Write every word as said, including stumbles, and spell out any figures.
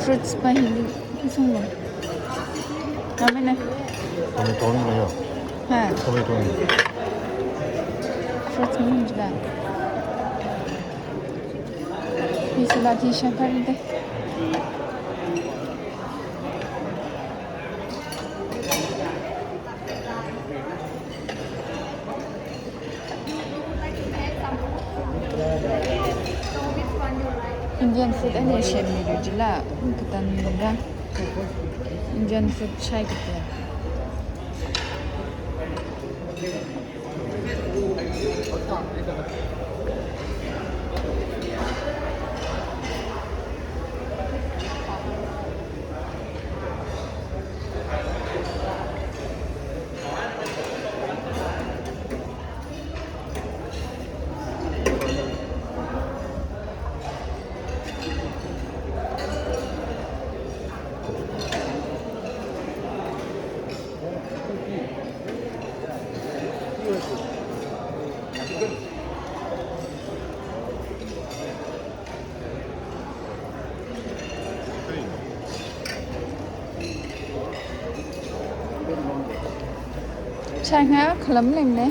Fruits pa hili, hi sunglo. Ngamina. Tomato ni lo yo. Ha. Tomato ni. Fruits mi jila. Hi sila ti shakar de. Indian food ane shemmilu jila, katanra. Indian food shai kate. Chai nga khalam leng ne.